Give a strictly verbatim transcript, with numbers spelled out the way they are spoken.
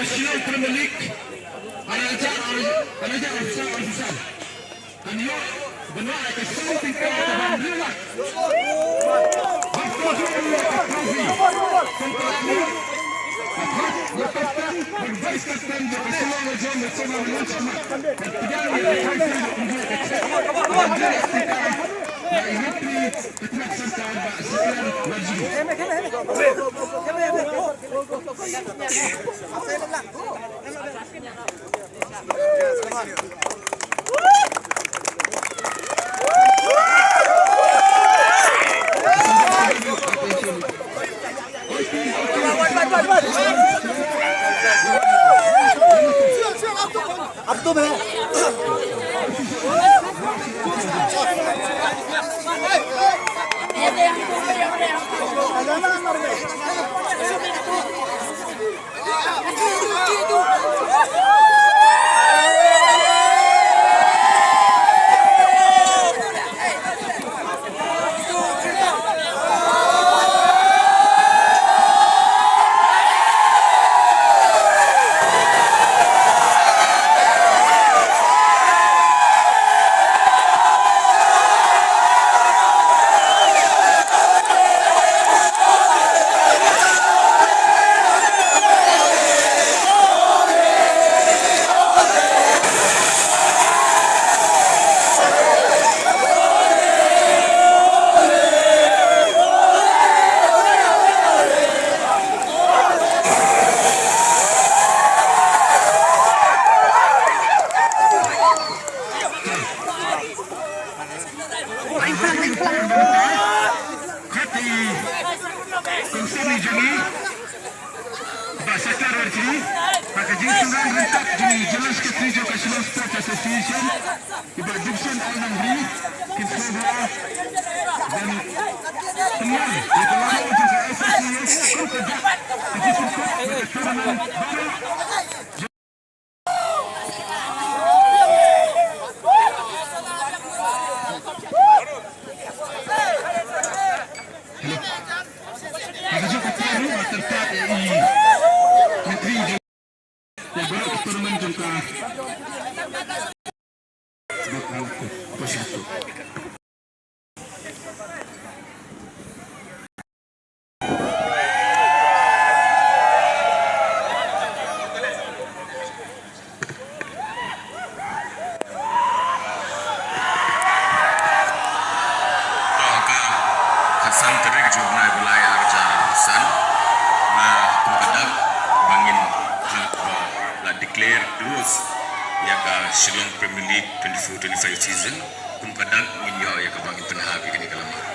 Shillong Premier League, ar hajar, ar hajar arphew san, arphew san. Kan ïoh ban wad ïa ka song tyngka kaba hynriew lak. Bad ka ïoh ïa ka trophy. Kum ka la ïoh ka third, ïa ka captain bad vice captain jong ka Shillong Legend, ka Sema Mananshakhmat. Bad pdiang ïa ka trophy ban ïoh ka cheque ban hynriew lak tyngka na i Myntri ka tnat sorkar Bah Satyarth Marjuri. अब तुम है। Kongsan ni jong ngi, Bah Satyarth Marjuri, bad ka jingsynran ryngkat jong i General Secretary jong ka Shillong Sports Association, i Bah Dixon L. Nongri, kin sngewbha ban pynlong ïa ka lawei jong ka S S C A kum ka dak ka jingsngewbha ïa ka tournament baroh. Ka khatsan tarik jong u bnai ba lai arhajar arphew san, nga kum ka dak ba ngin la declare close ïa ka Shillong Premier League twenty-four twenty-five season. Kum ka dak ngin ïoh ïa kaba ngin pynhap ïa kane ka lama.